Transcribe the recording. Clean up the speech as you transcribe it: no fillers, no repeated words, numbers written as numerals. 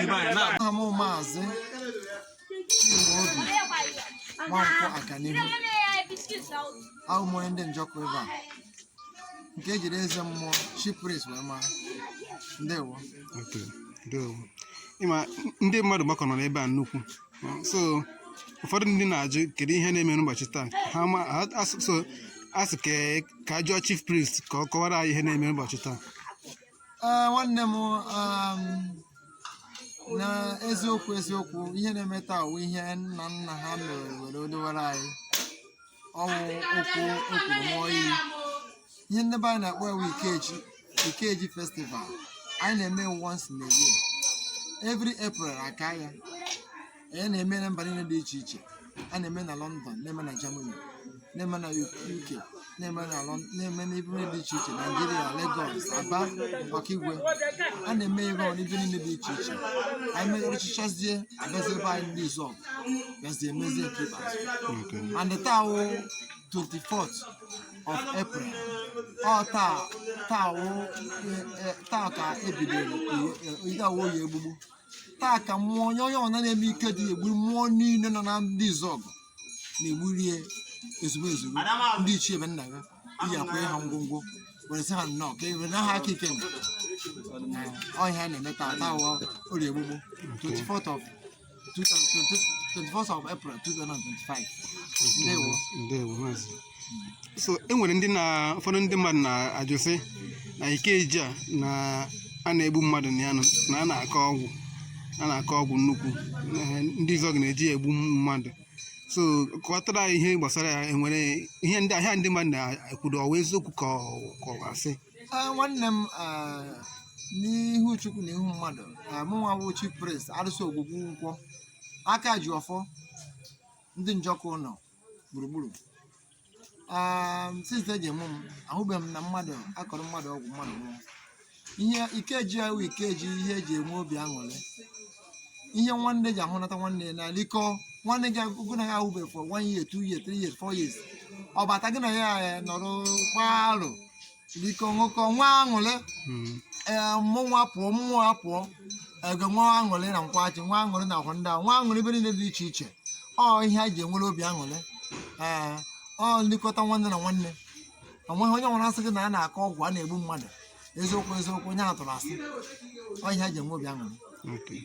Aha m Maazị Chimaobi Nwankwọ Akanihu. Ahụ m onye ndị Njọkụ ebe a nke ejiri eze mmụọ, chief priest, wee mara. Ndewo. Okay, ndewo. Ịma ndị mmadụ gbakọrọ n'ebe a nnukwu, so ụfọdụ ndị na-ajụ kedu ihe na-eme n'ụbọchị taa. Ha ma so a sị ka a jụọ chief priest ka ọ kọwara anyị ihe na-eme n'ụbọchị taa. Ee, nwanne m, na eziokwu eziokwu, ihe na-eme taa wụ ihe nna nna ha mere were dowere anyị. Ọwụ okwu ekwuru ṅụọ iyi. Ihe ndị be anyị na-akpọ ewu Ikeji, Ikeji Festival anyị na-eme once in a year, every April aka ya. Anyị na-eme na mba niile dị iche iche. A na-eme na London, na-eme na Germany, na-eme na UK, na-eme na na-eme n'ebe niile dị iche iche, Nigeria, Lagos, Aba, Ọkigwe. A na-eme ebe ọ n'ebe niile dị iche iche. Anyị megharịchazie, abịazie ebe anyị ndị Izọgụ bịazie emezie nke ikpeazụ. And taa wụ 24th of April. Ọ taa, taa wụ taa ka ebidoro ihe awụ oyi egbugbu. Taa ka mmụọ onye ọna na-eme ike dị egbu mmụọ niile nọ na ndị Izọgụ na-egburie ezugbo ezugbo. Ndị ichie ebe nna gị iyi akwanye ha ngwongwo were sị ha nnọọ ka e were ha aka ike nga. Ọ ihe a na-eme taa. Taa wụ orie egbugbu, 24th of 2020, 24th of April 2025. Ndewo. Ndewo, maazị. So e nwere ndị na ụfọdụ ndị mmadụ na-ajụ sị na Ikeji a na a na-egbu mmadụ na ya nọ, na a na-akọ ọgwụ nnukwu na ndị Izọgụ na-eji ya egbu mmadụ. So kọwatara anyị ihe gbasara ya. Enwere ihe ndị ahịa ndị mmadụ na-ekwudo, ọwa eziokwu ka ọ asị? Ee, nwanne m, n'ihu Chukwu na ihu mmadụ, mụnwa bụ chief priest arụsị Ogwugwu Nkwọ aka ji ọfọ ndị Njọkụ ụlọ gburugburu. Since eji mụ m, ahụbeghị m na mmadụ akọrọ mmadụ ọgwụ mmadụ nwụọ. Ihe Ikeji awụ Ikeji, ihe eji enwe obi aṅụrị, ihe nwanne ji ahụnata nwanne ya na likọ nwanne gị agụgụ na ya ahụbeghị for one year, 2 years, 3 years, 4 years, ọ bata gị na ya nọrọ kpaa alụ likọ ṅụkọ nwa aṅụrị. Ee, mmụnwa pụọ, mmụọ apụọ, ege nwa aṅụrị na nkwachi, nwa aṅụrị na akwa ndị a, nwa aṅụrị ebe niile dị iche iche. Ọ ihe anyị ji enwere obi aṅụrị. Ee, ọ nlekọta nwanne na nwanne. Onweghị onye nwere asị gị na a na-akọ ọgwụ, a na-egbu mmadụ. Eziokwu eziokwu, onye a tụrụ asị. Ọ ihe anyị ji enwe obi aṅụrị. Okay.